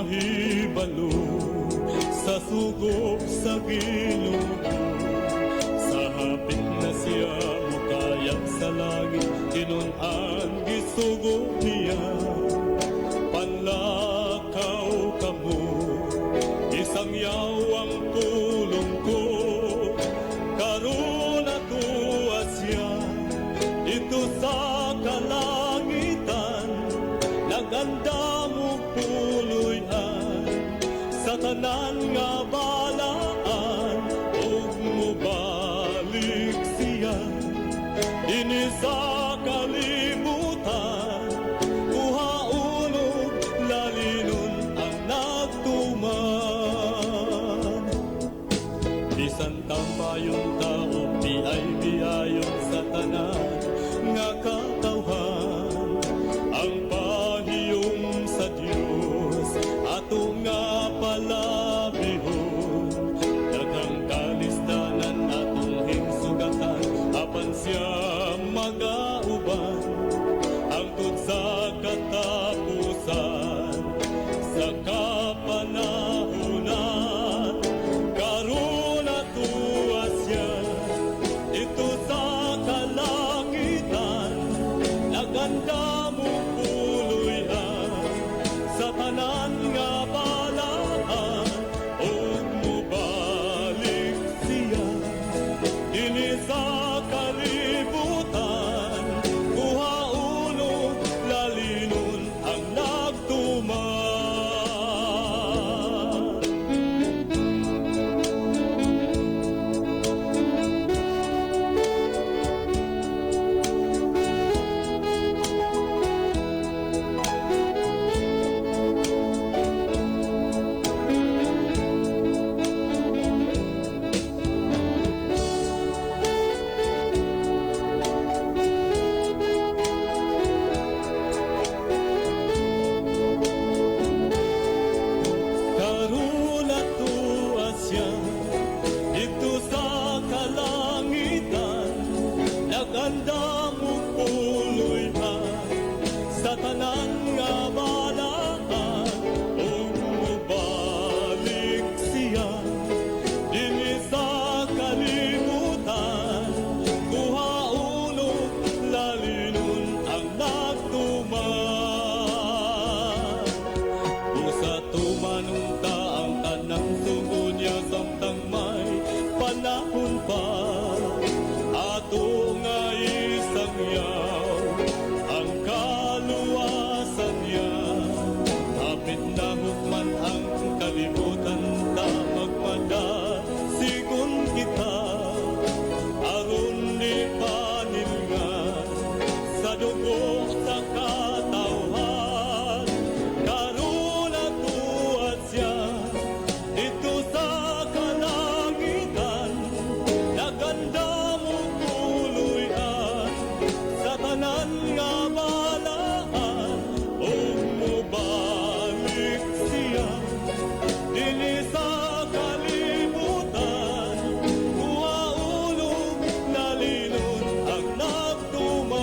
Mahibalo sa sugo sa Ginoo. Sa hapit na siya mukayab sa langit, tinun-an gisugo niya. Panlakaw kamo, isangyaw ang pulong ko. Karon atoa siya didto sa kalangitan, nagandam og puloy-an sa tanan nga balaan, ug mobalik siya dinhi sa kalibutan, kuhaon ug lalinon ang nagtuman. Bisan tampayon ta o biay-biayon sa tanan nga katawhan, ang pahiyom sa Dios ato nga palabihon. Daghang kalisdanan atong hingsugatan, apan siya magauban hangtod sa katapusan, sa kapanahunan. Karon atoa siya didto sa kalangitan, nagandam og puloy-an sa tanan nga balaan, ug mobalik siya dinhi sa kalibutan, kuhaon ug lalinon ang nagtuman. Karon atoa siya didto sa kalangitan, nagandam og puloy-an sa tanan nga balaan, ug mobalik siya dinhi sa kalibutan, kuhaon ug lalinon ang nagtuman. Busa tumanon ta ang tanang sugo niya samtang may panahon pa, ato nga isangyaw ang kaluwasan niya. Hapit na hukman ang kalibutan, ta magmadasigon kita, aron di panilngan sa dugo sa katawhan. Karon atoa siya didto sa kalangitan, nagandam og puloy-an sa tanan nga balaan, ug mobalik siya dinhi sa kalibutan, kuhaon ug lalinon ang nagtuman,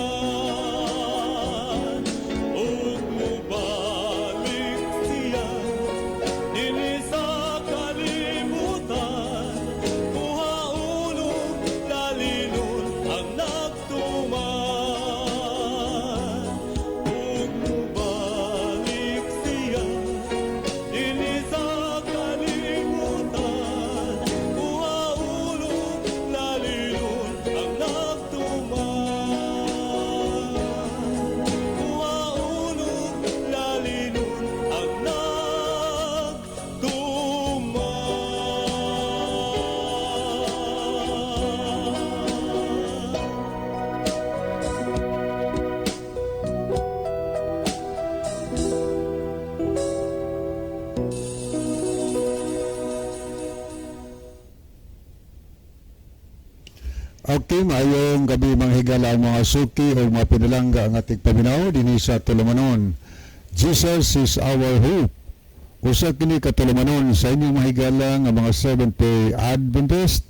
ug mobalik siya dinhi sa kalibutan, kuhaon ug lalinon ang nagtuman, ug mobalik siya dinhi sa kalibutan, kuhaon ug lalinon ang nagtuman, kuhaon ug lalinon ang nagtuman. Okay, maayong gabi, mga higala, ang mga suki o mga pinalangga ang ating paminaw dinhi sa Tulumanon. Jesus is our hope. Usa kini ka tulumanon sa inyong mga higala nga mga Seventh-day Adventist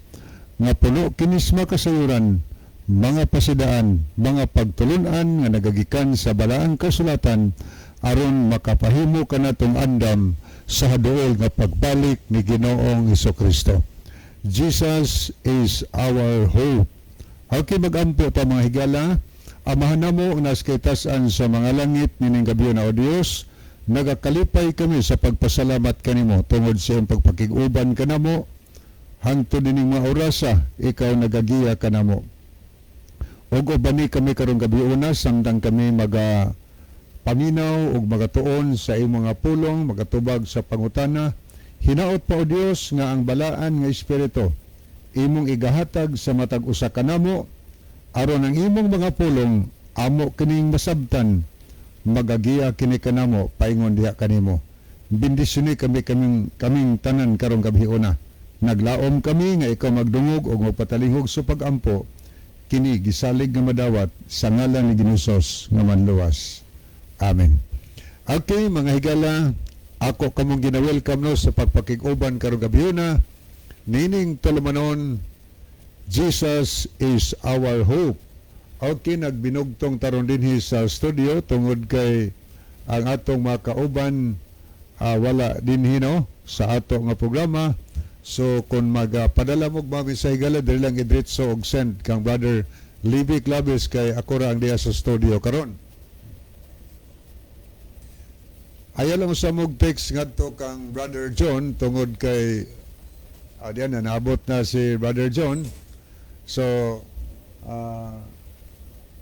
nga puno kini sa kasayuran, mga pasidaan, mga pagtulunan nga nagagikan sa balaang kasulatan aron makapahimo kanatong andam. sa haduol nga pagbalik ni Ginoong Kristo. Jesus is our hope. Okay, magampo ta, mga higala. Amahan namo nga naa sa kaitasan sa mga langit, nining gabi na, O Dios, nagakalipay kami sa pagpasalamat kanimo tungod sa iyong pagpakig-uban kanamo hangtod nining mga orasa. Ikaw nagagiya kanamo. Ug ubani kami karong gabi una samtang kami maga paminaw ug magatuon sa imong mga pulong, magatubag sa pangutana. Hinaot pa, O Dios, nga ang balaan nga espiritu imong igahatag sa matag usa kanamo aron ang imong mga pulong amo kining masabtan, magagiya kini kanamo paingon diha kanimo. Bendisyoni kami kaming tanan karong gabi una. Naglaom kami nga ikaw magdungog ug magpatalihog sa pagampo. Kini gisalig nga madawat sa ngalan ni Ginoong Hesus nga manluwas. Amen. Okay, mga higala, ako kamong gina-welcome no sa pagpakig-uban karong gabi una nining tulumanon, Jesus is Our Hope. Okay, nagbinugtong ta ron dinhi sa studio tungod kay ang atong mga kauban wala dinhi no sa ato nga programa. So kung magapadala mo mga mensahe, higala, diri lang idritso og send kang Brother Libby Claves kay ako ra ang diha sa studio karon. Ayaw lang sa mog text ngadto kang Brother John tungod kay diyan na naabot na si Brother John. So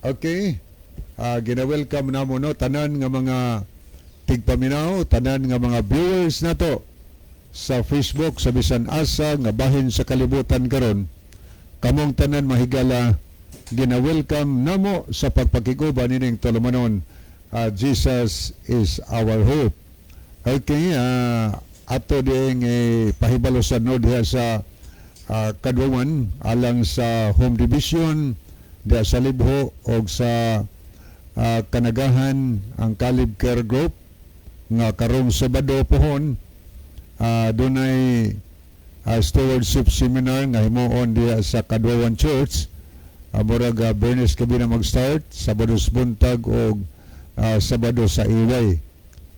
okay, gina-welcome namo no tanan nga mga tigpaminaw, tanan nga mga viewers nato sa Facebook sa bisan asa nga bahin sa kalibutan karon. Kamong tanan, mahigala, gina-welcome namo sa pagpakiguban nining tulumanon, Jesus is Our Hope. Okay, ato ding eh, pahibalosan no diha sa Kadwawan alang sa home division diha sa Libho og sa Kanagahan, ang Caleb Care Group nga karong Sabado pohon dunay stewardship seminar nga himuon diha sa Kadwawan Church. Murag Biyernes gabi na mag-start, Sabado sa buntag og Sabado sa iway.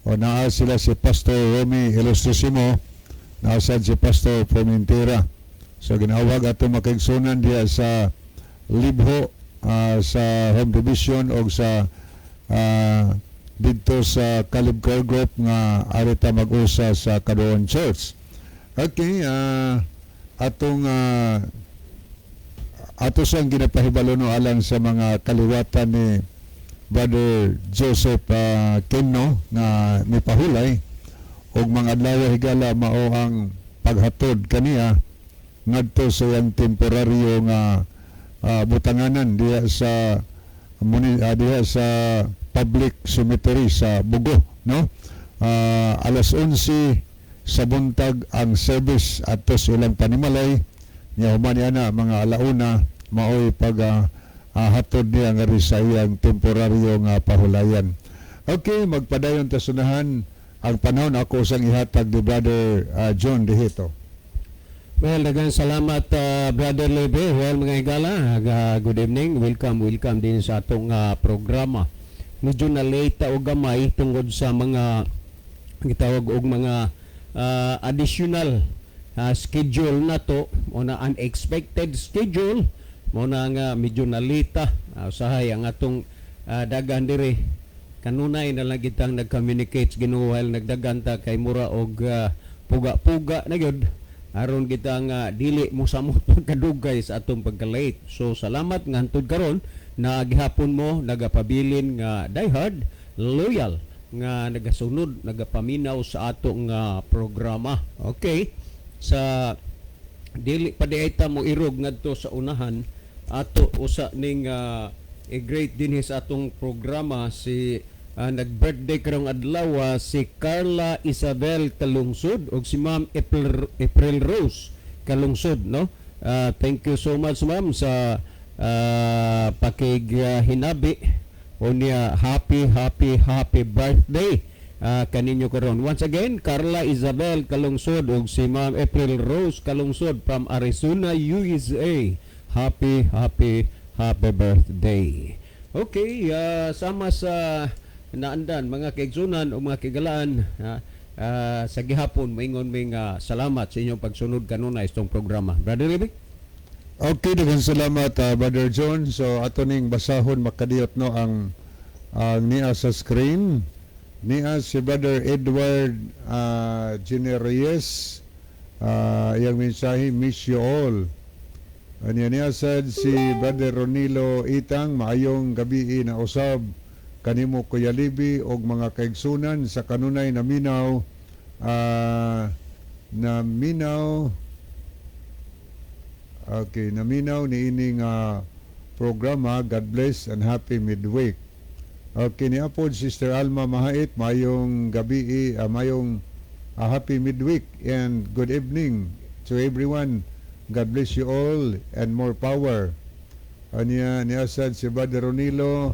O naa sila si Pastor Romy Ilustrisimo, naa sad si Pastor Formentera. So ginawag ato makaigsunan diha sa Libho, sa Home Division og sa didto sa Caleb Care Group nga arita mag-usa sa Kadwawan Church. Okay, atong ato siyang ginapahibalo no alang sa mga kaliwatan ni Brother Joseph Kenno nga mipahulay og mga adlaw, higala, mao ang paghatod kaniya ngadto sa iyang temporaryo nga butanganan diha sa diha sa public cemetery sa Bugo no. Alas 11 sa buntag ang service ato sa ilang panimalay niya. Human niya na mga alauna maoy pag hatod niya nga sa iyang temporaryo nga pahulayan. Okay, magpadayon ta sunahan ang panahon ako sang ihatag ni Brother John Dihito. Well, daghang salamat, Brother Lebe. Well, mga higala, good evening. Welcome, welcome din sa atong programa. Medyo na late ta og gamay tungod sa mga gitawag og mga additional schedule na to o na unexpected schedule mo na nga medyo na late ta. Usahay ang atong dagan diri kanunay na lang kitang nag-communicate sa Ginoo while nagdagan ta kay mura og puga-puga na gyud aron kita nga dili mo samot pagkadugay sa atong pagka-late. So salamat nga hantod karon na gihapon mo nagapabilin nga diehard, loyal nga nagasunod, nagapaminaw sa atong nga programa. Okay. Sa dili pa di ta mo irog ngadto sa unahan ato usa ning a great dinhi sa atong programa si nag-birthday karong adlaw si Carla Isabel Kalungsod ug si Ma'am April Rose Kalungsod no. Thank you so much, ma'am, sa pakig hinabi unya happy, happy, happy birthday kaninyo karon. Once again, Carla Isabel Kalungsod ug si Ma'am April Rose Kalungsod from Arizona, USA. Happy, happy, happy birthday. Okay, sama sa naandan mga kaigsunan o mga kigalaan, Sa gihapon moingon mi nga salamat sa inyong pagsunod kanunay sa itong programa. Brother Libby? Okay, daghang salamat, Brother John. So ato ning basahon makadiyot, no, ang niya sa screen. Niya si Brother Edward Generes. Iyang mensahe, "Miss you all." Anya niya sad si Brother Ronilo Itang, "Maayong gabi na usab kanimo, Kuya Libi, og mga kaigsunan sa kanunay naminaw. Okay, naminaw ni ining programa. God bless and happy midweek." Okay, ni apod Sister Alma Mahait, "Mayong gabi, mayong happy midweek and good evening to everyone. God bless you all and more power." Anya niya sad si Brother Ronilo,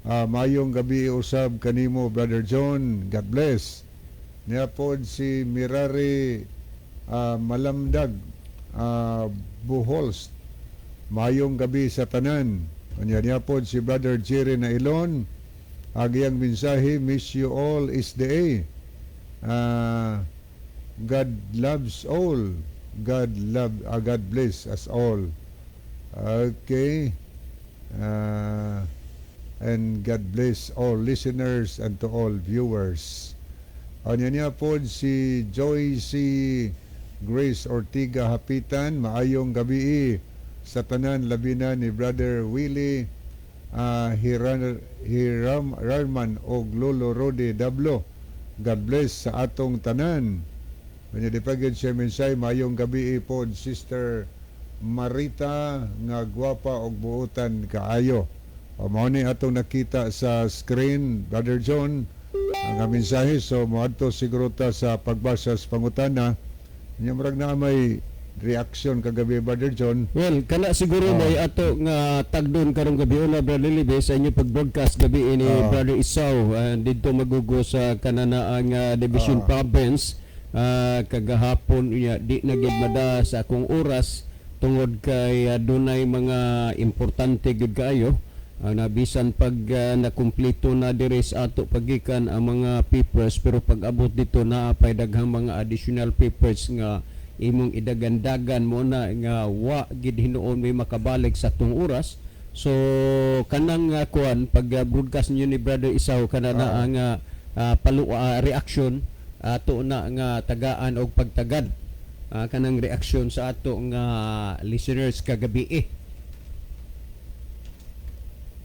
"Mayong gabi usab kanimo, Brother John. God bless." Niya pod si Mirari Malamdag Buholst, "Mayong gabi sa tanan." Anya niya pod si Brother Jerry Nailon, ang iyang mensahe, "Miss you all SDA. God loves all. God bless us all." Okay. And God bless all listeners and to all viewers. Anya niya po si Joyce Grace Ortiga Hapitan, "Maayong gabi sa tanan, labi na ni Brother Willie Hiran, Hiram Rarman og Lolo Rodi Dablo. God bless sa atong tanan." Kanya di pa gyud siya mensahe, "Maayong gabi po, Sister Marita nga gwapa og buutan kaayo." O, mao ni atong nakita sa screen, Brother John, ang mensahe. So moadto siguro ta sa pagbasa sa pangutana. Nya murag na may reaction kagabi, Brother John. Well, kana siguro may ato nga tagdon karong gabi una, Brother Libe, sa inyo pag-broadcast gabi ini, Brother Isaw, didto magugo sa kanana ang Division Province kagahapon unya di na gid mada sa akong oras tungod kay dunay mga importante gid kaayo. Nabisan pag nakumpleto na diri sa ato pagikan ang mga papers, pero pag abot dito naa pay daghang mga additional papers nga imong idagandagan mo na nga wa gid hinuon may makabalik sa tong oras. So kanang kuan pag broadcast niyo ni Brother Isaw kana na ang reaction ato na nga tagaan og pagtagad kanang reaksyon sa ato nga listeners kagabi eh.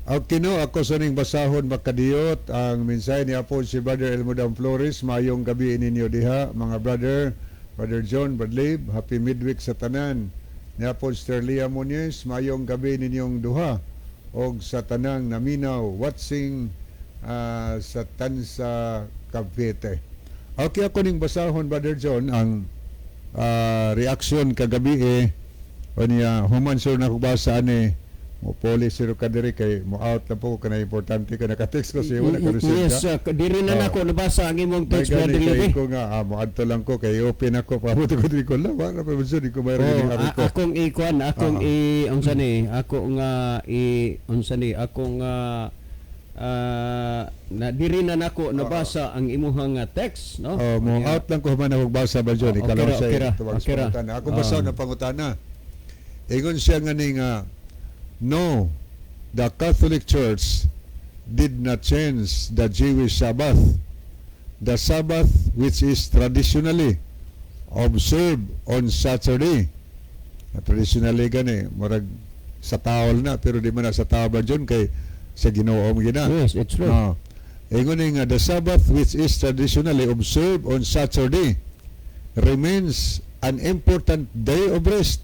Okay, no, ako sa ning basahon makadiyot ang mensahe ni Apo si Brother Elmodam Flores. "Mayong gabi ninyo diha, mga brother, Brother John, Brother Lib, happy midweek sa tanan." Ni Apo Sister Leah Muñez, "Mayong gabi ninyong duha og sa tanang naminaw watching sa Tansa, Cavite." Okay, ako ning basahon, Brother John, ang reaksyon kagabi eh. O niya, human sir na basa ani mo poli siro ka diri kay mo out na po ko kana importante ka naka-text ko siya wala ka receive Yes, ka. Diri na nako nabasa ang imong text, May gani Brother kay Libe. ko nga mo adto lang ko kay open ako pabuto ko diri ko la wala pa man di ko mayroon Oh, ni ari ko. Akong ikuan, akong i unsa ni, ako nga i unsa ni, akong na diri na nako nabasa ang imuhang text, no? Oh, mo out lang ko human ako basa ba John, Oh, ikaw okay ra, sa okay ra, tubag sa okay ra. pangutana. Ako basa ng pangutana. Ingon siya nga ni nga, "No, the Catholic Church did not change the Jewish Sabbath. The Sabbath, which is traditionally observed on Saturday." Na traditionally gani, murag sa tawol na, pero di man na sa tawol ba John kay sa Ginoo mo gina. Yes, it's true. No. Ingon nga, "The Sabbath, which is traditionally observed on Saturday, remains an important day of rest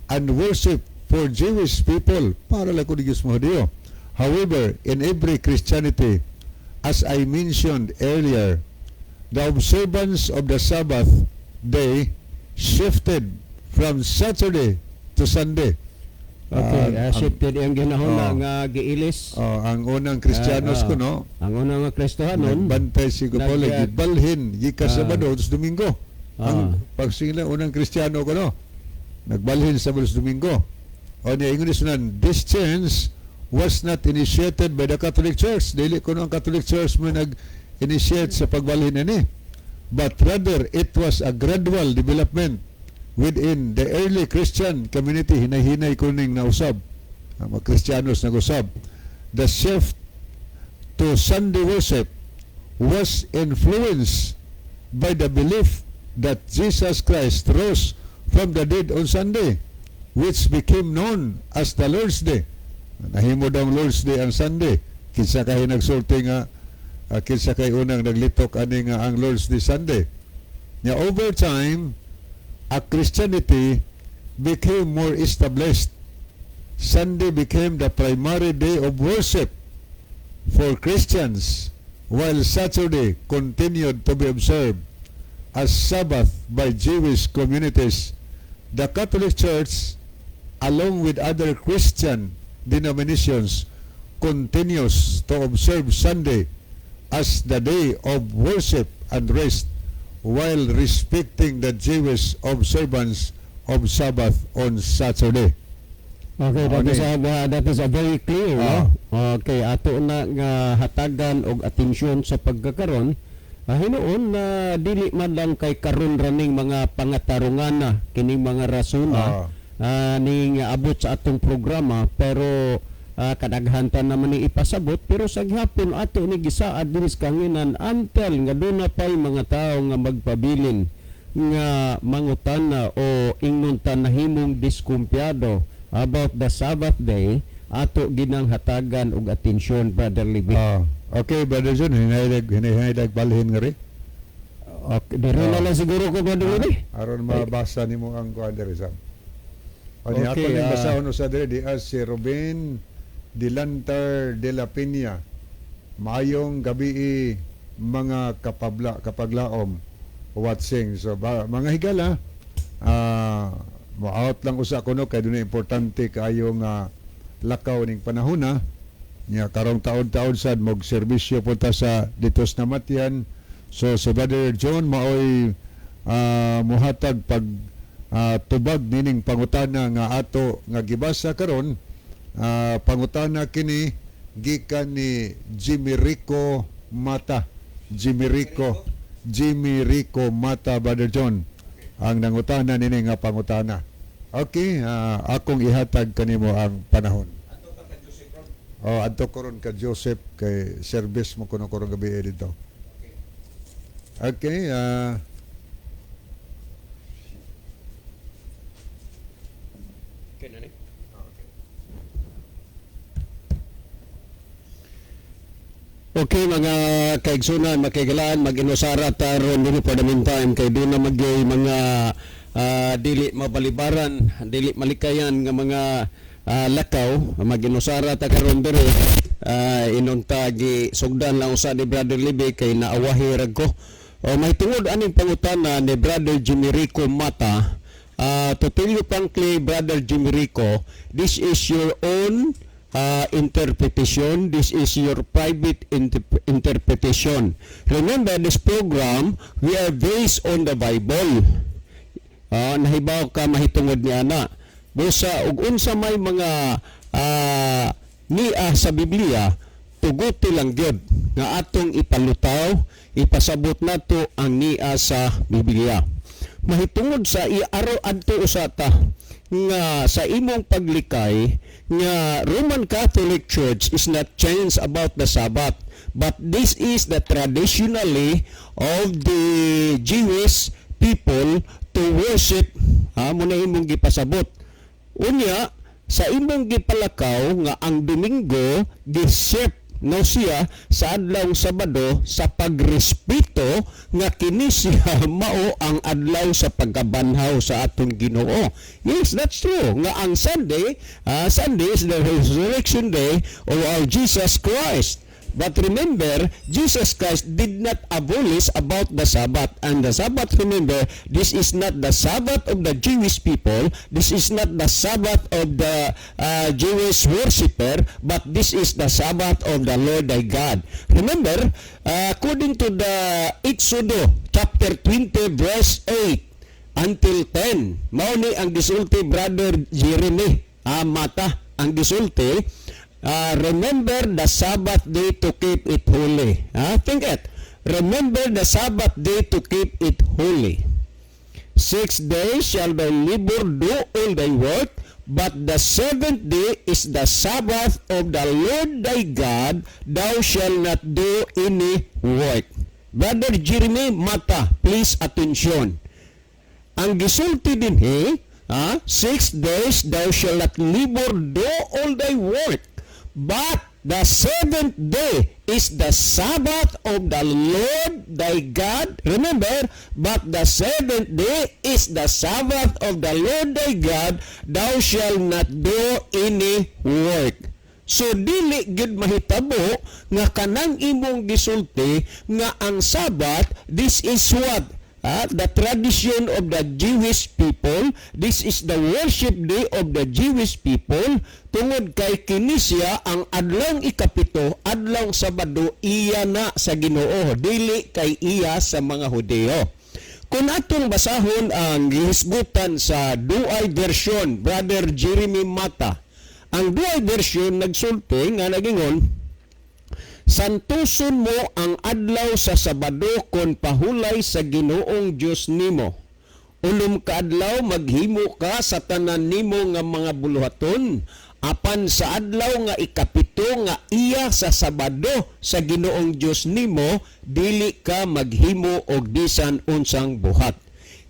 and worship for Jewish people." Para lang ko ni Diyos mo Diyo. "However, in every Christianity, as I mentioned earlier, the observance of the Sabbath day shifted from Saturday to Sunday." Okay, shifted ang ginahon na Oh. nga giilis. Oh, ang unang Kristiyanos ko, no, Ang unang nga Kristohanon. nagbantay si Gopole, gibalhin, gikan Sabado sa Domingo. Ang pagsingla unang Kristiyano ko, no, nagbalhin Sabado sa Domingo. O niya, ingon sunan, "This change was not initiated by the Catholic Church." Dili ko ang Catholic Church mo nag-initiate sa pagbalhin ani. but rather it was a gradual development within the early Christian community. Hinay-hinay kuning nausab ang mga Kristiyanos nag-usab. The shift to Sunday worship was influenced by the belief that Jesus Christ rose from the dead on Sunday, which became known as the Lord's Day. Nahimo daw ang Lord's Day ang Sunday. Kinsa kay nagsulti nga kinsa kay unang naglitok ani nga ang Lord's Day Sunday? Nya over time, a Christianity became more established. Sunday became the primary day of worship for Christians, while Saturday continued to be observed as Sabbath by Jewish communities. The Catholic Church, along with other Christian denominations, continues to observe Sunday as the day of worship and rest, while respecting the Jewish observance of Sabbath on Saturday. Okay, that Okay. is a very clear, Ah. no? Okay, ato na nga hatagan og atensyon sa pagkakaron. Hinuon na dili man lang kay karon raning mga pangatarungan na kining mga rasona ning abot sa atong programa, pero kadaghan ta naman ni ipasabot, pero sa gihapon ato ni gisaad dinhi sa kahanginan until nga duna pay mga tawo nga magpabilin nga mangutana o ingnon ta nahimong diskumpiyado about the Sabbath day, ato ginang hatagan og atensyon, Brother Libby. Ah, okay, Brother John, hinaydag hinaydag balhin nga ri. Okay, diri na lang siguro ko, Brother Libby. Aron mabasa nimo ang kuan diri sa. Ani Okay, ako ning basahon usa diri di as si Ruben Dilantar de la Peña. Maayong gabi, mga kapabla kapaglaom watching. So ba, mga higala, mo-out lang usa kuno kay dunay importante kaayo nga lakaw ning panahon na. Nya karong taon-taon sad mog serbisyo punta sa dito sa Namatian. So si Brother John maoy muhatag pag tubag nining pangutana nga ato nga gibasa karon. Pangutana kini gikan ni Jimmy Rico Mata. Jimmy Rico, Jimmy Rico Mata, Brother John, ang nangutana nini nga pangutana. Okay, akong ihatag kanimo ang panahon. Oh, adto ko ron ka Joseph kay service mo kuno karong gabi dito. Okay, Okay na ni. Okay, mga kaigsunan, makigalaan, mag-inusara ta ron dinhi for the meantime kay duna magyay mga dili mabalibaran, dili malikayan nga mga lakaw, mag-inusara ta karon diri. Inunta gi sugdan lang usa ni Brother Libby kay naawahi rag ko. O may tungod aning pangutana ni Brother Jimmy Rico Mata, to tell you frankly, Brother Jimmy Rico, this is your own interpretation. This is your private interpretation. Remember, this program, we are based on the Bible. Nahibaw ka mahitungod niya na. Busa, ug unsa may mga niya sa Biblia, tuguti lang gyud nga atong ipalutaw, ipasabot nato ang niya sa Biblia. Mahitungod sa iaro adto usa ta nga sa imong paglikay nga Roman Catholic Church is not changed about the Sabbath, but this is the traditionally of the Jewish people to worship, ha, mo na imong gipasabot. Unya sa imong gipalakaw nga ang Domingo gi-shift no siya sa adlaw Sabado sa pagrespeto nga kini siya mao ang adlaw sa pagkabanhaw sa atong Ginoo. Yes, that's true. Nga ang Sunday, Sunday is the resurrection day of our Jesus Christ. But remember, Jesus Christ did not abolish about the Sabbath. And the Sabbath, remember, this is not the Sabbath of the Jewish people. This is not the Sabbath of the Jewish worshipper, but this is the Sabbath of the Lord thy God. Remember, according to the Exodo, chapter 20, verse 8 until 10, mao ni ang gisulti, Brother Jeremy Mata, ang gisulti, remember the Sabbath day to keep it holy. Think it. "Remember the Sabbath day to keep it holy. 6 days shall thy labor do all thy work, but the seventh day is the Sabbath of the Lord thy God. Thou shalt not do any work." Brother Jeremy Mata, please attention. Ang gisulti dinhi, 6 days thou shalt not labor do all thy work, but the seventh day is the Sabbath of the Lord thy God. Remember, but the seventh day is the Sabbath of the Lord thy God. Thou shalt not do any work. So dili gid mahitabo nga kanang imong gisulti nga ang Sabbath, this is what? The tradition of the Jewish people, this is the worship day of the Jewish people, tungod kay kini siya ang adlawng ikapito, adlawng Sabado, iya na sa Ginoo, dili kay iya sa mga Hudeo. Kung atong basahon ang gihisgutan sa Douay Version, Brother Jeremy Mata, ang Douay Version nagsulti nga nagingon, "Santuson mo ang adlaw sa Sabado kon pahulay sa Ginoong Dios nimo. 6 ka adlaw maghimo ka sa tanan nimo nga mga buluhaton, apan sa adlaw nga ikapito nga iya sa Sabado sa Ginoong Dios nimo, dili ka maghimo og bisan unsang buhat."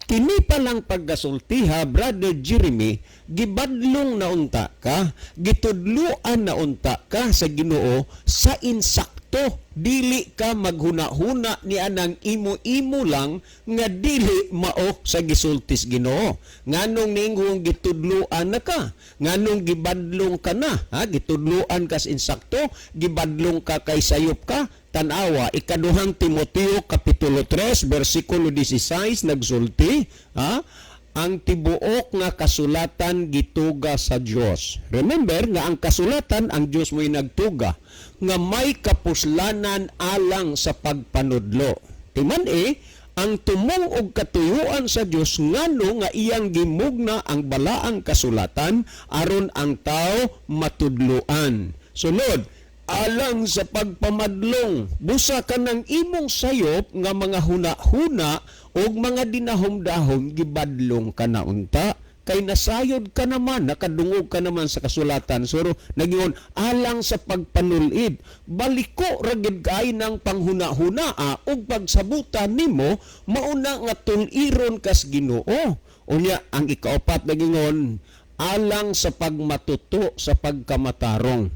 Kini pa lang pagkasultiha, Brother Jeremy, gibadlong na unta ka, gitudluan na unta ka sa Ginoo sa insakto. Dili ka maghuna-huna ni anang imo-imo lang nga dili mao sa gisultis Ginoo. Nganong ninggong gitudluan na ka? Nganong gibadlong ka na? Ha? Gitudluan ka sa insakto, gibadlong ka kay sayop ka. Tanawa, Ikaduhang Timoteo kapitulo 3 bersikulo 16 nagsulti, ha? Ang tibuok nga kasulatan gituga sa Dios. Remember nga ang kasulatan, ang Dios mo'y nagtuga nga may kapuslanan alang sa pagpanudlo. Timan eh, ang tumong og katuyuan sa Dios ngano nga iyang gimugna ang balaang kasulatan aron ang tao matudloan. Sunod, alang sa pagpamadlong, busa ka ng imong sayop nga mga huna-huna o mga dinahom-dahom, gibadlong ka na unta kay nasayod ka naman, nakadungog ka naman sa kasulatan. So nagingon alang sa pagpanulid, baliko ra gid kay ng panghuna-huna ug pagsabutan nimo mauna nga tul-iron kas Ginoo. Unya ang ikaapat, nagingon alang sa pagmatuto sa pagkamatarong.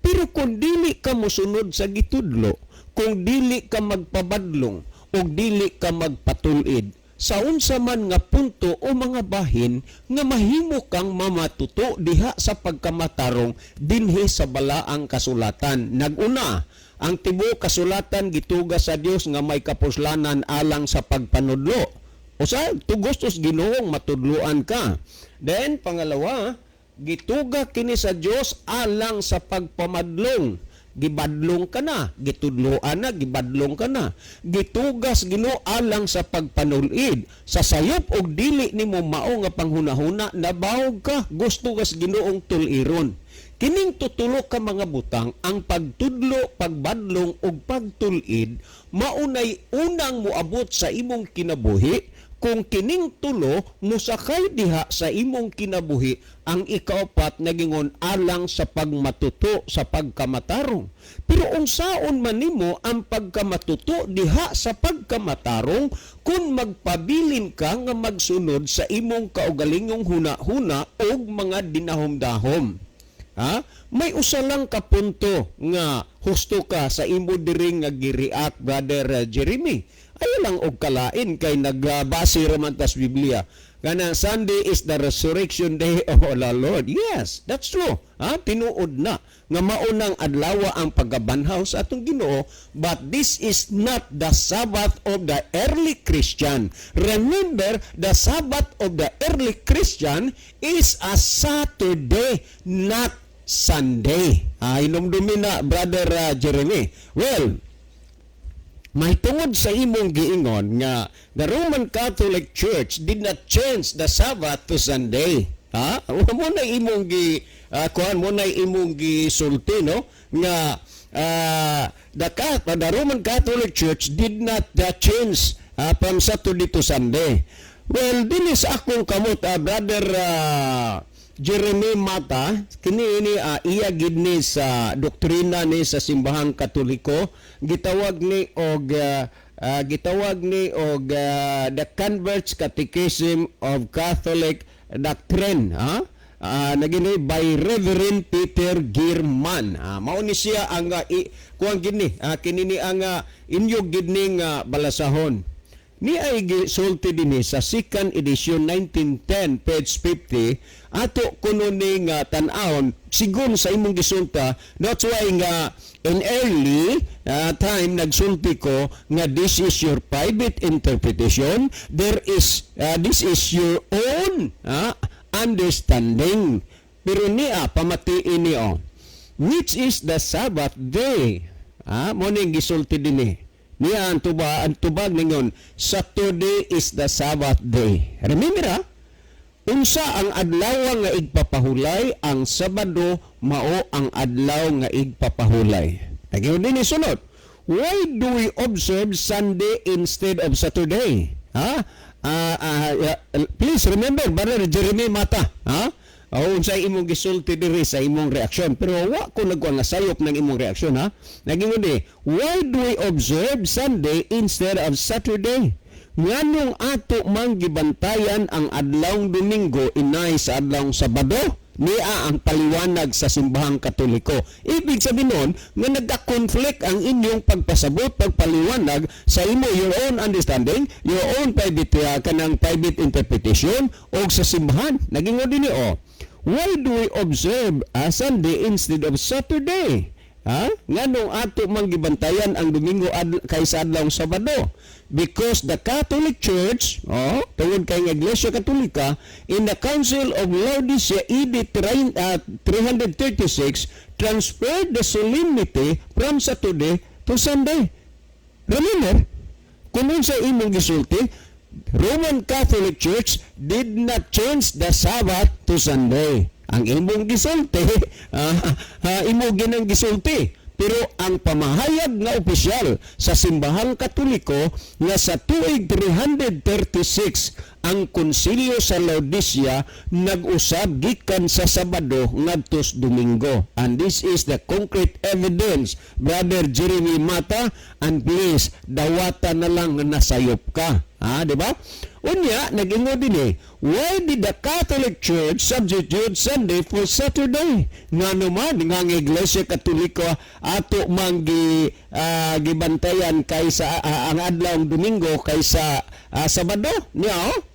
Pero kung dili ka mosunod sa gitudlo, kung dili ka magpabadlong, o dili ka magpatulid, sa unsa man nga punto o mga bahin nga mahimo kang mamatuto diha sa pagkamatarong dinhi sa balaang kasulatan. Naguna, ang tibuok kasulatan gituga sa Dios nga may kapuslanan alang sa pagpanudlo. O sa tugos tos Ginoong matudloan ka. Then pangalawa, gituga kini sa Dios alang sa pagpamadlong. Gibadlong ka na, gitudloan na, gibadlong ka na. Gitugas Ginoo alang sa pagpanulid. Sa sayop og dili nimo mao nga panghunahuna, nabawog ka, gusto kas Ginoong tuliron. Kining tutulo ka mga butang, ang pagtudlo, pagbadlong ug pagtulid, maunay unang moabot sa imong kinabuhi. Kung kining tulo musakay diha sa imong kinabuhi, ang ikaapat, nagingon alang sa pagmatuto sa pagkamatarong. Pero unsaon man nimo ang pagkamatuto diha sa pagkamatarong kung magpabilin ka nga magsunod sa imong kaugalingong huna-huna og mga dinahom-dahom? Ha? May usa lang ka punto nga husto ka sa imo diri nga gi-react, Brother Jeremy. Ayaw lang og kalain kay nagbase raman tas Biblia. Kana Sunday is the resurrection day of the Lord. Yes, that's true. Ha? Tinuod na nga maunang adlaw ang pagkabanhaw sa atong Ginoo, but this is not the Sabbath of the early Christian. Remember, the Sabbath of the early Christian is a Saturday, not Sunday. Ah, hinumdumi na, Brother Jeremy. Well, mahitungod sa imong giingon nga the Roman Catholic Church did not change the Sabbath to Sunday. Ha? Mo na imong gi kuan, mo na imong gisulti, no, nga the Roman Catholic Church did not change from Saturday to Sunday. Well, dinis akong kamot, Brother Jeremy Mata, kini ini iya gid ni sa doktrina ni sa Simbahang Katoliko, gitawag ni og The Converts Catechism of Catholic Doctrine, ha? Nagini by Reverend Peter Gierman. Mao ni siya ang kuan gini, kini ni ang inyo gid ni nga balasahon. Ni ay gisulti dinhi sa second edition 1910 page 50, ato kuno ni nga tan-awon sigon sa imong gisulta. That's why nga in early time nagsulti ko nga this is your private interpretation, there is this is your own understanding. Pero niya pamatiin niyo, "Which is the Sabbath day?" Mo ning gisulti dinhi niya ang tubag ningon, "Saturday is the Sabbath day." Remember ha? Unsa ang adlaw nga igpapahulay? Ang Sabado mao ang adlaw nga igpapahulay. Nagyod din sunod. Why do we observe Sunday instead of Saturday? Ha? Please remember, Brother Jeremy Mata, ha? O unsay imong gisulti diri sa imong reaksyon, pero wa ko nagkuan nga sayop ng imong reaksyon, ha. Nagingon di, why do we observe Sunday instead of Saturday? Nganong ato mang gibantayan ang adlawng Domingo inay sa adlawng Sabado? Niya ang paliwanag sa Simbahang Katoliko. Ibig sabihin nun, nga nagka-conflict ang inyong pagpasabot, pagpaliwanag sa imo, your own understanding, your own private, kanang private interpretation, o sa simbahan. Naging din ni oh. Why do we observe a Sunday instead of Saturday? Ha? Nganong ato mang gibantayan ang Domingo kaysa adlawng Sabado? Because the Catholic Church, oh, tungod kay nga Iglesia Katolika, in the Council of Laodicea AD 336 transferred the solemnity from Saturday to Sunday. Remember, kung sa imong gisulti, Roman Catholic Church did not change the Sabbath to Sunday. Ang imong gisulti, imo ginang gisulti. Pero ang pamahayag nga opisyal sa Simbahang Katoliko nga sa tuig 336 ang Konsilyo sa Laodicea nag-usab gikan sa Sabado ngadto sa Domingo. And this is the concrete evidence, Brother Jeremy Mata, and please, dawata na lang nga nasayop ka. Ha, di ba? Unya, nag-ingon din eh, why did the Catholic Church substitute Sunday for Saturday? Nga naman, nga ang Iglesia Katolika ato mang gibantayan kaysa ang adlawng Domingo kaysa Sabado. Niya, oh?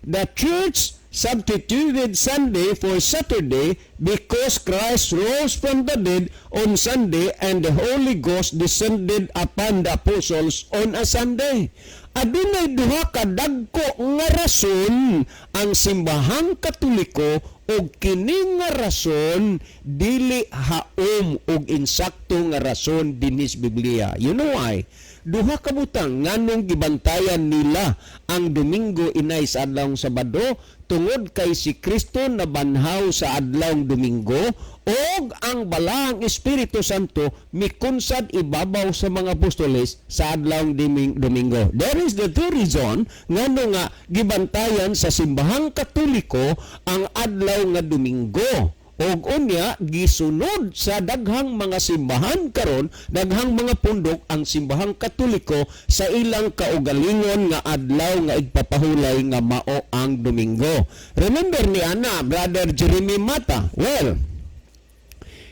The Church substituted Sunday for Saturday because Christ rose from the dead on Sunday and the Holy Ghost descended upon the apostles on a Sunday. Adunay duha ka dagko nga rason ang Simbahang Katoliko og kini nga rason dili haom og insakto nga rason dinis Biblia. You know why? Duha ka butang nganong gibantayan nila ang Domingo inay sa adlawng Sabado: tungod kay si Kristo nabanhaw sa adlawng Domingo og ang Balaang Espiritu Santo mikunsad ibabaw sa mga apostoles sa adlawng Domingo. There is the two reason ngano nga gibantayan sa Simbahang Katoliko ang adlaw nga Domingo. Og unya gisunod sa daghang mga simbahan karon, daghang mga pundok ang Simbahang Katoliko sa ilang kaugalingon nga adlaw nga igpapahulay nga mao ang Domingo. Remember ni ana, Brother Jeremy Mata. Well,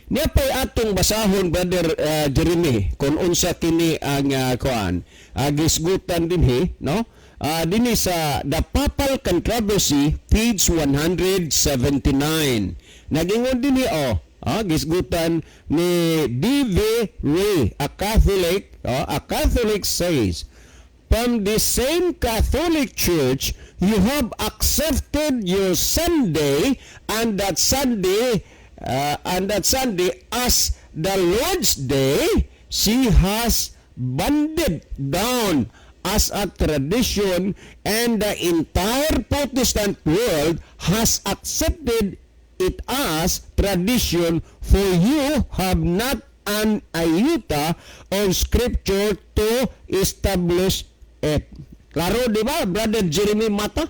niya pa'y atong basahon, Brother Jeremy, kung unsa kini ang kuan gisgutan dinhi, no? Dinhi sa The Papal Controversy, page 179. Nagingon dinhi oh, gisgutan ni D.V. Ray, a Catholic, oh, a Catholic says, "From the same Catholic Church, you have accepted your Sunday and that Sunday as the Lord's Day. She has banded down as a tradition and the entire Protestant world has accepted it as tradition, for you have not an iota of scripture to establish it." Klaro, di ba, Brother Jeremy Mata?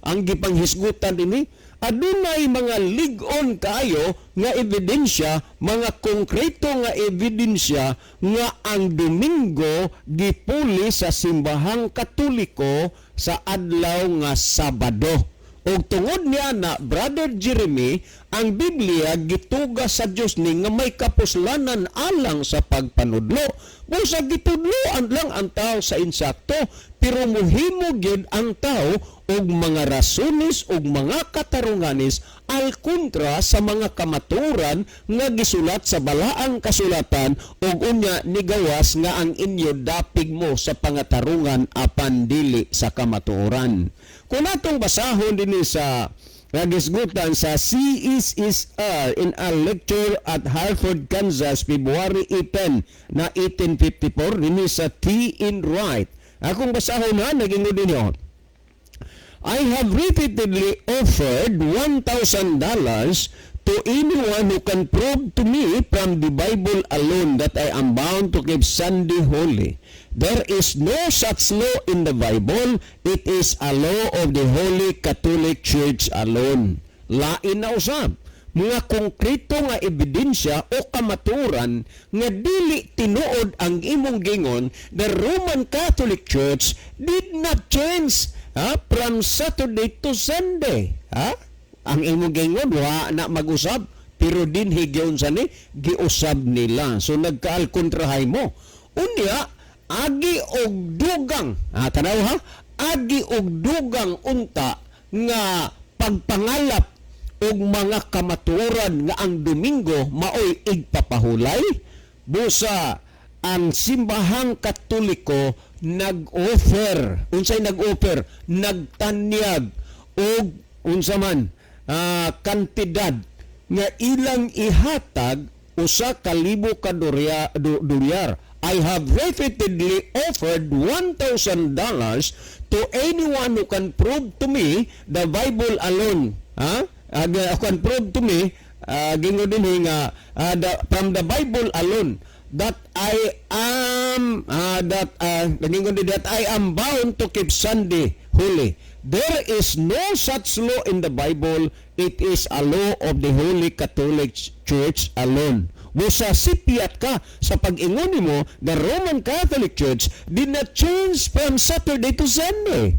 Ang gipanghisgutan ini, adunay mga lig-on kaayo nga ebidensya, mga konkreto nga ebidensya nga ang Domingo gipuli sa Simbahang Katoliko sa adlaw nga Sabado. Og tungod niya na, Brother Jeremy, ang Biblia gituga sa Dios ni nga may kapuslanan alang sa pagpanudlo. Busa gitudloan lang ang tao sa insakto, pero muhimo gyud ang tao og mga rasones og mga katarunganes al kontra sa mga kamaturan nga gisulat sa balaang kasulatan, ug unya nigawas nga ang inyo dapig mo sa pangatarungan apan dili sa kamatuoran. Kung atong basahon dinhi sa nagisgutan sa CSSR in a lecture at Hartford, Kansas, February 18 na 1854, dinhi sa T. N. Wright. Akong basahon ha, naging dinyo. "I have repeatedly offered $1,000 to anyone who can prove to me from the Bible alone that I am bound to keep Sunday holy. There is no such law in the Bible. It is a law of the Holy Catholic Church alone." Lain na usab mga konkreto nga ebidensya o kamaturan nga dili tinuod ang imong gingon. The Roman Catholic Church did not change, ha, from Saturday to Sunday. Ha? Ang imong gingon wa na mag-usab, pero dinhi giunsa ni giusab nila. So nagkaalkontrahay mo. Unya agi og dugang, ha, tanaw ha, agi og dugang unta nga pagpangalap og mga kamatuoran nga ang Domingo maoy igpapahulay, busa ang Simbahang Katoliko nag-offer. Unsay nag-offer? Nagtanyag og unsa man kantidad nga ilang ihatag, 1,000 ka dolyar. "I have repeatedly offered $1,000 to anyone who can prove to me the Bible alone." Ha? Can prove to me, gingo din nga, from the Bible alone that I am that gingon din that I am bound to keep Sunday holy. There is no such law in the Bible. It is a law of the Holy Catholic Church alone. Busa sipyat ka sa pag-ingon nimo, the Roman Catholic Church did not change from Saturday to Sunday.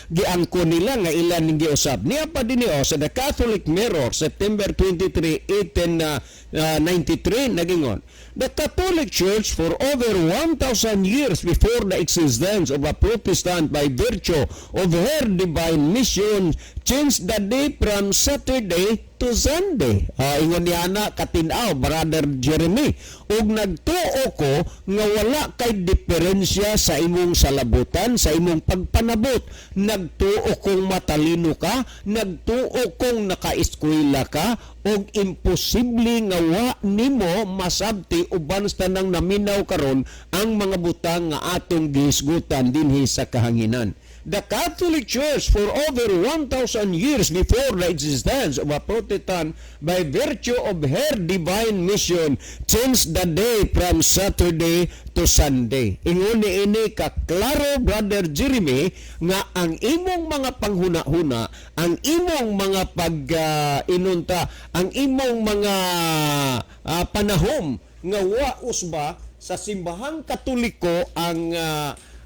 Giangko nila nga ilan ning giusab. Niya pa din oh, sa The Catholic Mirror, September 23, 1893, nagingon, "The Catholic Church for over 1,000 years before the existence of a Protestant, by virtue of her divine mission, changed the day from Saturday to Sunday." Ingon niya na katinaw, Brother Jeremy. Ug nagtuo ko nga wala kay diferensya sa imong salabutan, sa imong pagpanabot. Nagtuo kong matalino ka, nagtuo kong nakaeskwela ka, ug imposible nga wa nimo masabti uban sa tanang naminaw karon ang mga butang nga atong gihisgutan dinhi sa kahanginan. "The Catholic Church for over 1,000 years before the existence of a Protestant, by virtue of her divine mission, changed the day from Saturday to Sunday." Ingon ni ini ka klaro, Brother Jeremy, nga ang imong mga panghuna-huna, ang imong mga pag inunta, ang imong mga panahom nga wa usba sa Simbahang Katoliko ang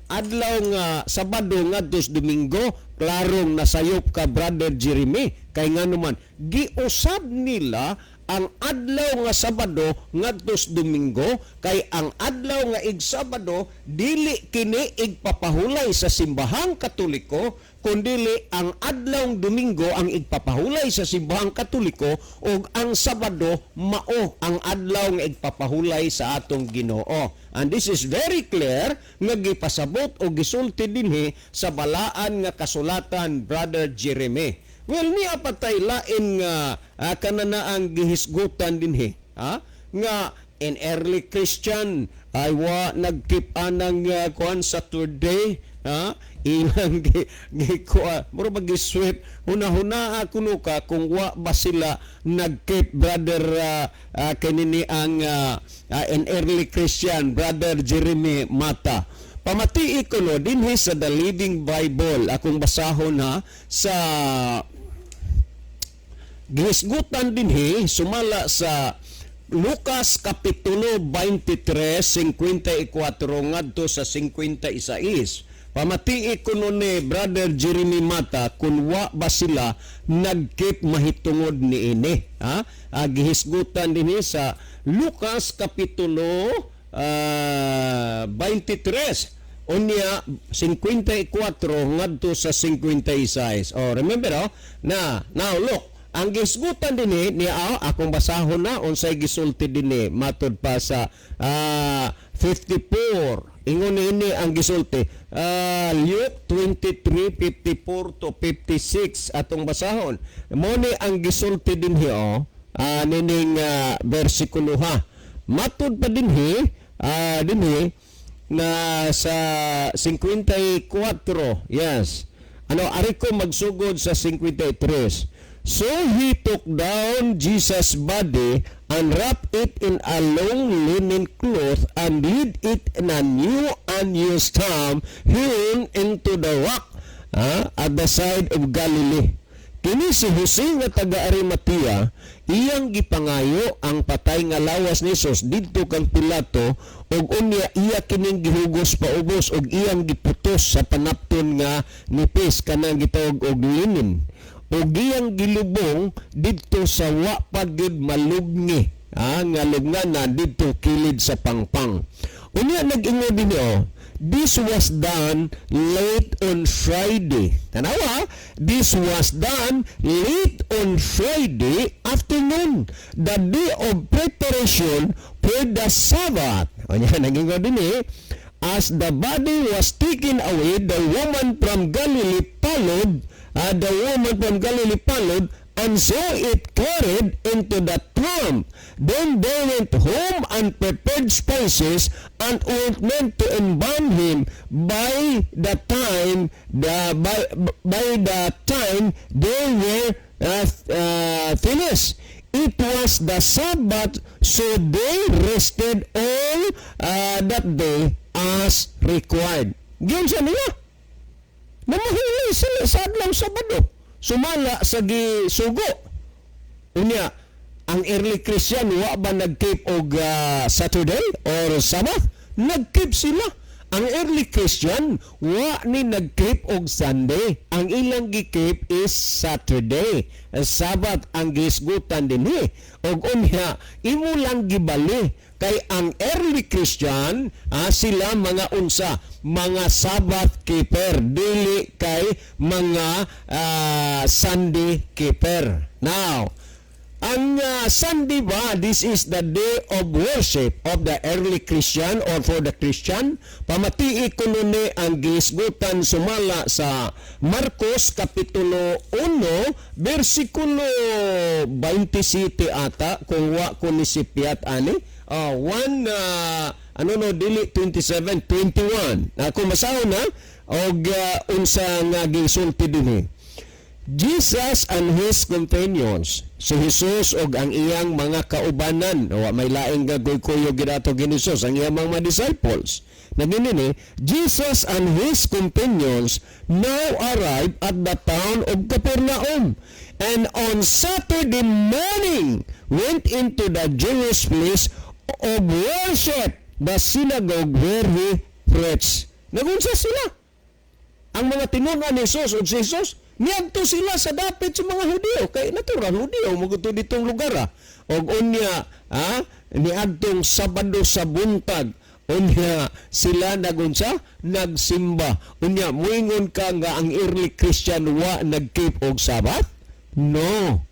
adlaw nga Sabado ngadto sa Domingo, klarong nasayop ka, Brother Jeremy, kay ngano man giusab nila ang adlaw nga Sabado ngadto sa Domingo, kay ang adlaw nga ig-Sabado dili kini igpapahulay sa Simbahang Katoliko, kundili ang adlaw Domingo ang igpapahulay sa Simbahang Katoliko ug ang Sabado mao ang adlaw nga igpapahulay sa atong Ginoo. And this is very clear nga gipasabot o gisulti dinhi sa balaan nga kasulatan, Brother Jeremy. Well, niya patay lain nga kanana ang gihisgutan dinhi, ha? Nga in early Christian ay wa nagkeep anang kuan Saturday. Ha? Ilang gikuha, mura ba gi-sweep. Huna-huna kuno ka kung wa ba sila nag-keep, brother, kinini ang an early Christian, Brother Jeremy Mata. Pamatii ko no dinhi sa The Living Bible, akong basahon ha, sa gihisgutan dinhi sumala sa Lucas kapitulo 23, 54 ngadto sa 56. Pamatii kuno ni Brother Jeremy Mata kung wa ba sila nag-keep mahitungod ni ini. Ha? Gihisgutan dinhi sa Lucas kapitulo 23 unya 54 ngadto sa 56. Oh, remember, oh, na now look, ang gisgutan dinhi niya, oh, akong basahon na unsay gisulti dinhi matod pa sa 54. Ingon ini ang gisulti, Luke 23:54 to 56 atong basahon. Mo ni ang gisulti dinhi, oh, nining bersikulo ha. Matud pa dinhi na sa 54, yes, ano, ari ko magsugod sa 53. "So he took down Jesus' body and wrapped it in a long linen cloth and laid it in a new unused tomb hewn into the rock at the side of Galilee. Kini si Jose nga taga Arimatea, iyang gipangayo ang patay nga lawas ni Jesus didto kang Pilato ug unya iya kining gihugos paubos ug iyang giputos sa panapton nga nipis, kanang gitawag og linen, ug iyang gilubong didto sa wa pa gyud malubngi nga lubngana didto kilid sa pangpang." Unya nag-ingon din, oh, "This was done late on Friday." Tanawa, "This was done late on Friday afternoon, the day of preparation for the Sabbath." Unya nag-ingon din eh, "As the body was taken away, the woman from Galilee followed, the woman from Galilee followed and saw it carried into the tomb. Then they went home and prepared spices and ointment to embalm him. By the time they were finished, it was the Sabbath, so they rested all that day as required." Giunsa nila? Namahilay sila sa adlaw Sabado. Sumala sa gisugo. Unya, ang early Christian wa ba nag-keep og Saturday or Sabbath? Nag-keep sila. Ang early Christian wa ni nag-keep og Sunday. Ang ilang gi-keep is Saturday. Sabbath ang gisgutan dinhi. Og unya, imo lang gibali kay ang early Christian, sila mga unsa, mga Sabbath keeper, dili kay mga Sunday keeper. Now, ang Sunday ba, this is the day of worship of the early Christian or for the Christian? Pamatii ko ni ang gisgutan sumala sa Marcos Kapitulo 1, versikulo 27 ata, kung wa ko ni sipyat ani. 1, ano no, dili 27, 21. Kung masahon na, og unsa nga gisulti dinhi. Jesus and his companions, si Jesus og ang iyang mga kaubanan, wa may laing gaguykuyo gidato gini Jesus, ang iyang mga disciples. Nagini ni, "Jesus and his companions now arrived at the town of Capernaum, and on Saturday morning went into the Jewish place of worship, the synagogue, where he preached." Nagunsa sila? Ang mga tinunan ni Jesus ug si Jesus niadto sila sa dapit sa mga Hudiyo kay natural Hudiyo mo gud ditong lugar. Og unya niadtong Sabado sa buntag, unya sila nagunsa, nagsimba. Unya muingon ka nga ang early Christian wa nag-keep og Sabbath? No,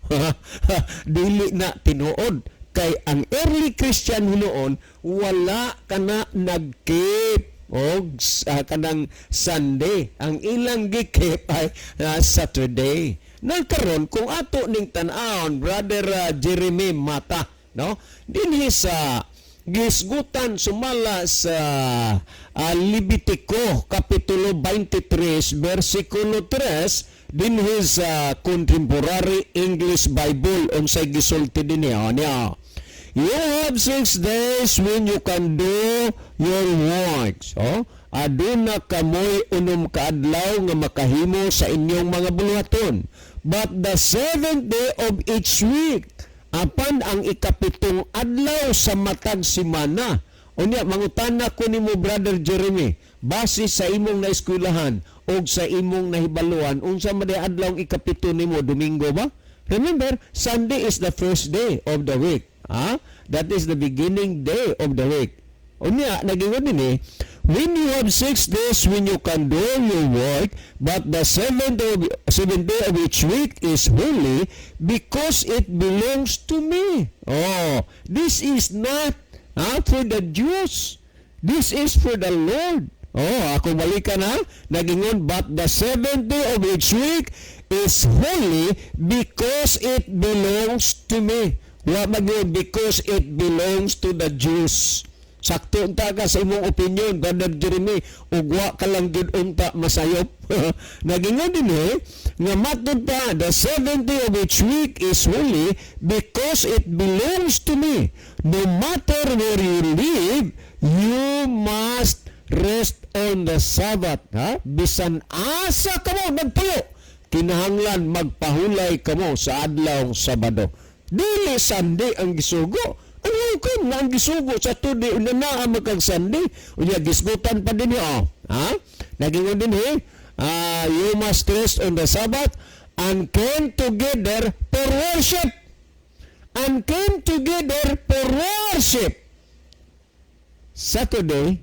dili na tinuod kay ang early Christian hinuon wala kana nag-keep og kanang Sunday. Ang ilang gi-keep ay Saturday. Nagkaron kung ato ning tan-awon, Brother Jeremy Mata, no, dinhi sa Gisgutan sumala sa Levitico kapitulo 23 bersikulo 3 dinhi sa Contemporary English Bible, unsay gisulti dinhi? Oh, niya. "You have 6 days when you can do your works." Oh, aduna kamoy 6 ka adlaw nga makahimo sa inyong mga buluhaton. "But the seventh day of each week," apan ang 7 nga adlaw sa matag simana. Unya, mangutana ko nimo, Brother Jeremy, base sa imong naeskwelahan og sa imong nahibaluan, unsa man diay adlaw ang 7 nimo? Domingo ba? Remember, Sunday is the first day of the week. Ah, that is the beginning day of the week. Unya, nagingon din eh, "When you have 6 days when you can do your work, but the seventh day of each week is holy because it belongs to me." Oh, this is not for the Jews. This is for the Lord. Oh, ako balikan ha. Nagingon, "But the seventh day of each week is holy because it belongs to me." Wa magyud because it belongs to the Jews. Sakto unta ka sa imong opinion, Brother Jeremy, ug wa ka lang gyud unta masayop. Nagingon din eh, nga matod pa, "The seventh day of each week is holy because it belongs to me. No matter where you live, you must rest on the Sabbath." Ha? Bisan asa kamo nagpuyo, kinahanglan magpahulay kamo sa adlaw Sabado. Dili Sunday ang gisugo. Ano kan nga ang gisugo sa today una naa magkag Sunday? Unya gisgutan pa din oh. Ha? Nagingon din eh, "You must rest on the Sabbath and came together for worship." And came together for worship. Saturday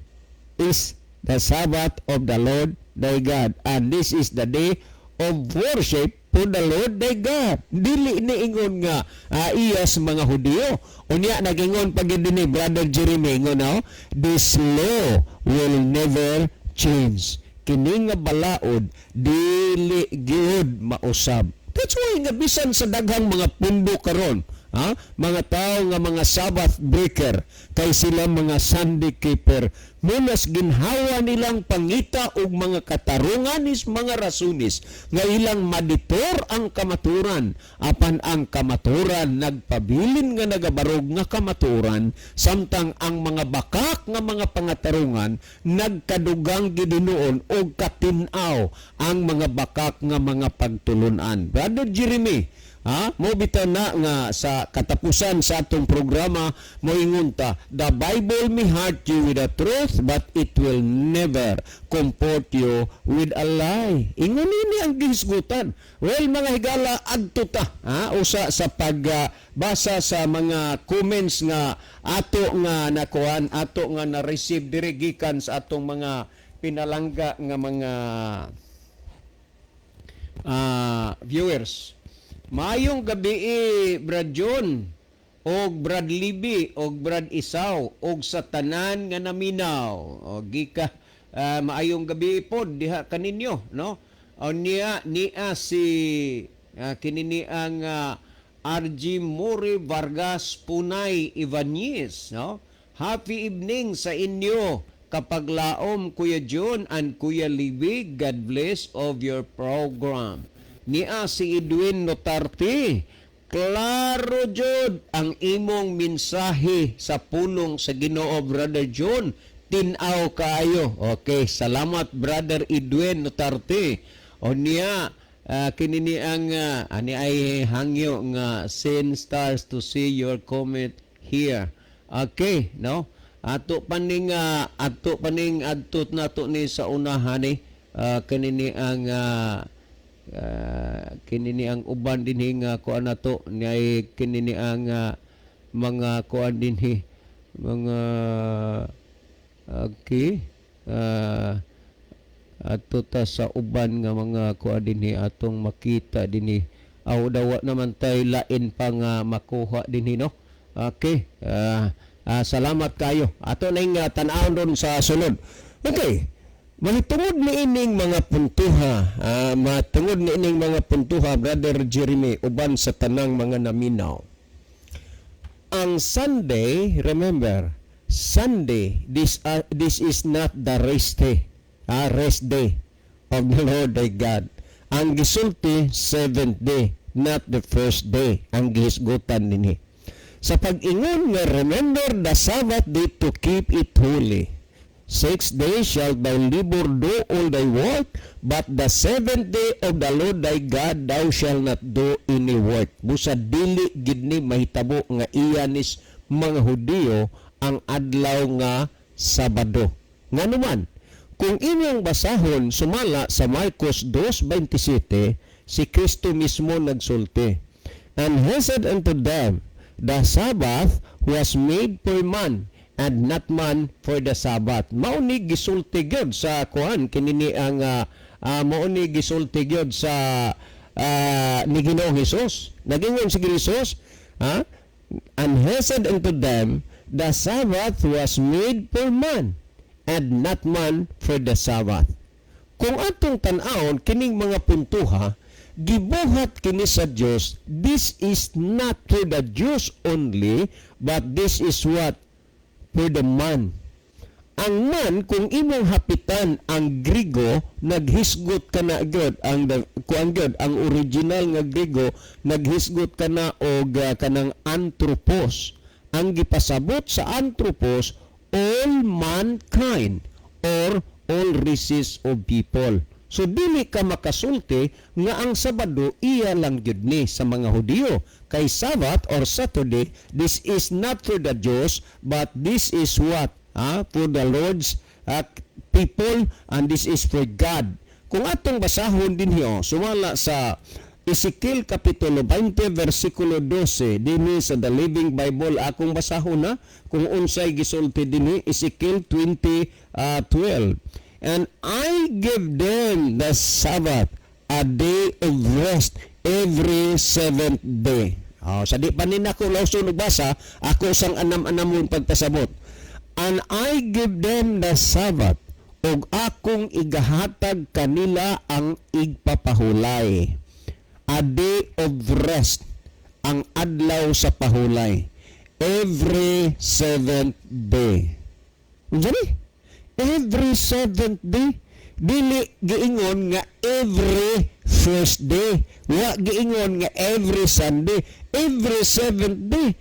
is the Sabbath of the Lord thy God. And this is the day of worship for the Lord thy God. Dili ni ingon nga iya sa mga Hudiyo. Unya nagingon pag ni Brother Jeremy ingon no, "This law will never change." Kini nga balaod dili gyud mausab. That's why nga bisan sa daghang mga pundo karon, ha? Mga tao nga mga Sabbath breaker kay sila mga Sunday keeper. Munas ginhawa nilang pangita og mga katarungan is mga rasunis nga ilang maditor ang kamaturan, apan ang kamaturan nagpabilin nga nagabarog nga kamaturan, samtang ang mga bakak nga mga pangatarungan nagkadugang gidinuon og katin-aw ang mga bakak nga mga pagtulunan. Brother Jeremy, ha? Mo bitaw na nga sa katapusan sa atong programa moingon ta, the Bible may hurt you with the truth, but it will never comfort you with a lie. Ingon ini ang gihisgutan. Well, mga higala, adto ta ha usa sa pagbasa sa mga comments nga ato nga nakuan, ato nga na-receive diri gikan sa atong mga pinalangga nga mga viewers. Maayong gabi eh, Brad John og Brad Libby og Brad Isaw og sa tanan nga naminaw. O gika maayong gabi pod diha kaninyo, no? O niya niya si kini ni ang RG Mori Vargas Punay Ibanez, no? Happy evening sa inyo kapaglaom, Kuya John and Kuya Libby. God bless of your program. Niya si Edwin Notarte. Klaro jud ang imong mensahe sa pulong sa Ginoo, Brother John. Tin-aw kaayo. Okay, salamat, Brother Edwin Notarte. O niya kini ni ang ani ay hangyo nga send stars to see your comment here. Okay, no? Ato paning adtot nato ni sa unahan ni kini ni ang kini ni ang uban dinhi nga kuan nato ni ay kini ni ang mga kuan dinhi mga okay, ato ta sa uban nga mga kuan dinhi atong makita dinhi aw dawa naman tay lain pa nga makuha dinhi, no? Okay, salamat kayo. Ato ning tan-awon ron sa sunod. Okay. Mahitungod ni ining mga puntuha, matungod ni ining mga puntuha, Brother Jeremy, uban sa tanang mga naminaw. Ang Sunday, remember, Sunday, this is not the rest day, rest day of the Lord thy God. Ang gisulti, seventh day, not the first day, ang gihisgutan dinhi. Sa pag-ingon nga, "Remember the Sabbath day to keep it holy. 6 days shall thy labor do all thy work, but the seventh day of the Lord thy God thou shalt not do any work." Busa dili gid ni mahitabo nga iya nis mga Hudiyo ang adlaw nga Sabado. Nganuman, kung inyong basahon sumala sa Marcos 2:27, si Kristo mismo nagsulti. "And he said unto them, 'The Sabbath was made for man, and not man for the Sabbath.'" Mao ni gisulti gyud sa kuan kinini ang mao ni gisulti gyud sa ni Ginoong Hesus. Nagingon si Jesus, ha? "And he said unto them, 'The Sabbath was made for man, and not man for the Sabbath.'" Kung atong tan-awon kining mga puntuha, gibuhat kini sa Dios. This is not for the Jews only, but this is what? For the man. Ang man, kung imong hapitan ang Grigo, naghisgot ka na gyud ang kuan gyud ang original nga Grigo, naghisgot ka na og kanang anthropos. Ang gipasabot sa anthropos, all mankind or all races of people. So dili ka makasulti nga ang Sabado iya lang gyud ni sa mga Hudiyo. Kay Sabbath or Saturday, this is not for the Jews, but this is what? For the Lord's people, and this is for God. Kung atong basahon din hiyo, sumala sa Ezekiel Kapitulo 20 versikulo 12 dinhi sa The Living Bible, akong basahon na kung unsay gisulti dinhi, Ezekiel 20 12. "And I give them the Sabbath, a day of rest every seventh day." Oh, sa di pa ni nako lawson og basa, ako sang anam-anamon pagpasabot. "And I give them the Sabbath, ug akong igahatag kanila ang igpapahulay." A day of rest, ang adlaw sa pahulay. Every seventh day. Unsa ni? Every seventh day. Dili giingon nga every first day. Wa giingon nga every Sunday. Every seventh day.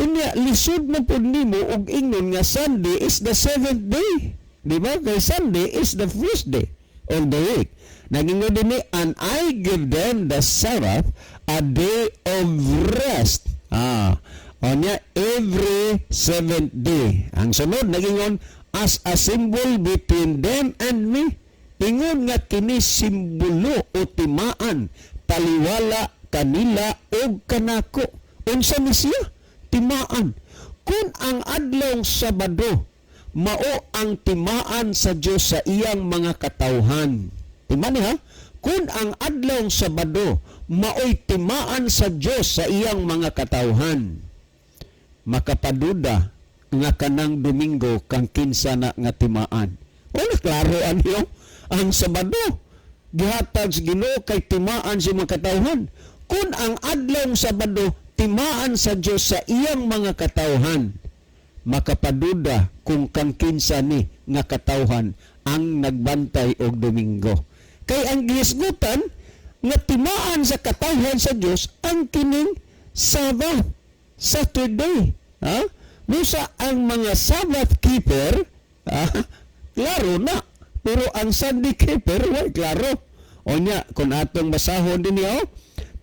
Unya, lisod man pud nimo og ingon nga Sunday is the seventh day. Di ba? Kay Sunday is the first day of the week. Nagingon din ni, "And I give them the Sabbath, a day of rest." Onya, every seventh day. Ang sunod, nagingon, "as a symbol between them and me." Ingon nga kini simbolo o timaan, taliwala kanila og kanako. Unsa ni siya? Timaan. Kung ang adlawng Sabado mao ang timaan sa Dios sa iyang mga katawhan. Timaan ha? Kung ang adlawng Sabado maoy timaan sa Dios sa iyang mga katawhan, makapaduda nga kanang Domingo kang kinsa na nga timaan. Wala klaro anyo ang Sabado gihatag sa Ginoo kay timaan sa mga katawhan. Kung ang adlawng Sabado timaan sa Dios sa iyang mga katawhan, makapaduda kung kang kinsa ni nga katawhan ang nagbantay og Domingo. Kay ang gihisgutan nga timaan sa katawhan sa Dios ang kining Sabbath, Saturday. Ha? Busa ang mga Sabbath keeper, ha? Klaro na. Pero ang Sunday keeper, well, klaro. O nya, kung atong basahon din niyo,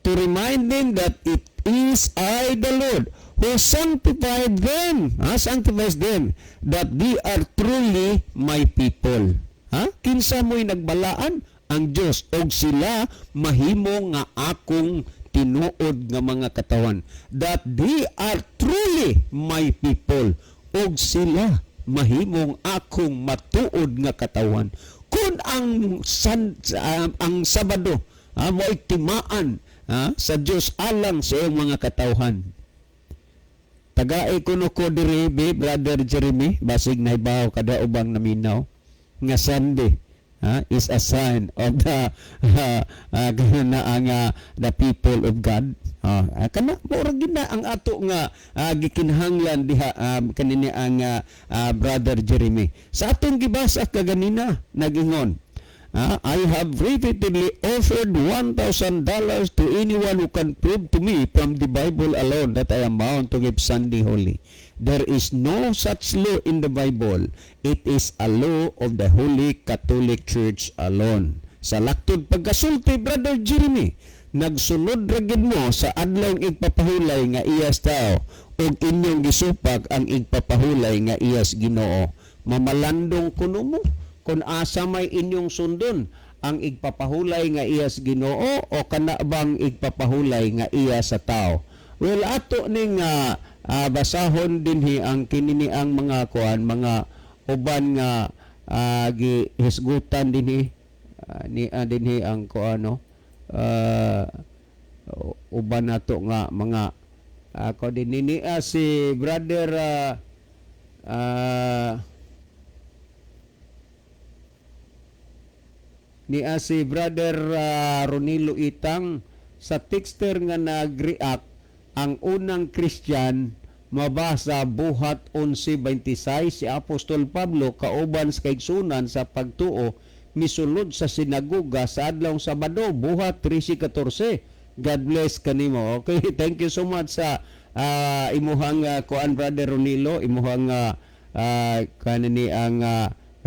"to remind them that it is I the Lord who sanctified them, ha? Sanctifies them, that they are truly my people." Ha? Kinsa mo'y nagbalaan? Ang Diyos. Og sila mahimo nga akong tinuod nga mga katawan. "That they are truly my people." Og sila mahimong akong matuod nga katawan. Kung ang Sabado mo'y timaan sa Diyos alang sa iyong mga katawhan. Tagae kuno ko diri, be, Brother Jeremy, basig nahibaw kada ubang naminaw nga Sunday. is a sign of the na ang the people of God. Kana mao ra gid na ang ato nga gikinahanglan diha kanini ang Brother Jeremy. Sa atong gibasa kaganina, nagingon, "I have repeatedly offered $1,000 to anyone who can prove to me from the Bible alone that I am bound to keep Sunday holy. There is no such law in the Bible. It is a law of the Holy Catholic Church alone." Sa laktod pagkasulti, Brother Jeremy, nagsunod ra gid mo sa adlawng igpapahulay nga iyas tao ug inyong gisupak ang igpapahulay nga iyas Ginoo. Mamalandong kuno mo kung asa may inyong sundon, ang igpapahulay nga iya sa Ginoo o kana bang igpapahulay nga iya sa tao. Well, ato ning basahon dinhi ang kinini ang mga kuan, mga uban nga gihisgutan dinhi ni dinhi ang kuan, no, uban nato nga mga ko din ni si brother ni si Brother Ronilo Itang sa texter nga nag-react, "Ang unang Christian mabasa Buhat 11:26, si Apostol Pablo kauban sa kaigsunan sa pagtuo misulod sa sinagoga sa adlaw Sabado, Buhat 13:14. God bless kanimo." Okay, thank you so much sa imuhang kuan, Brother Ronilo, imuhang kanini ang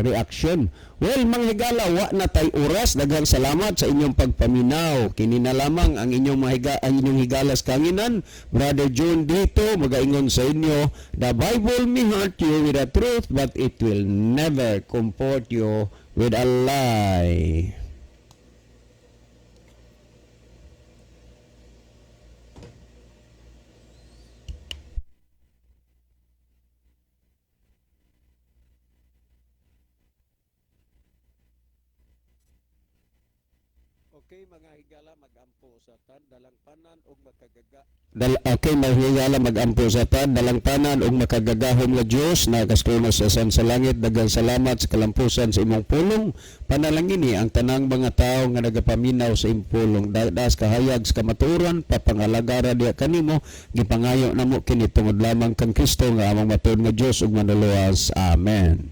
reaction. Well, mga higala, wa na tay oras. Daghang salamat sa inyong pagpaminaw. Kini na lamang ang inyong mahiga, ang inyong higalas kanginan. Brother John dito magaingon sa inyo, the Bible may hurt you with the truth, but it will never comfort you with a lie. Okay, mga higala, magampo sa tan dalangpanan ug makagaga. Okay, mga higala, magampo sa tan dalangpanan ug makagagahom nga Dios na kaskuna sa san sa langit, daghang salamat sa kalampusan sa imong pulong. Panalangini ang tanang mga tawo nga nagapaminaw sa imong pulong. Das kahayag sa kamatuoran, papangalagara diha kanimo. Gipangayo namo kini tungod lamang kang Kristo nga among matuod nga Dios ug manluluwas. Amen.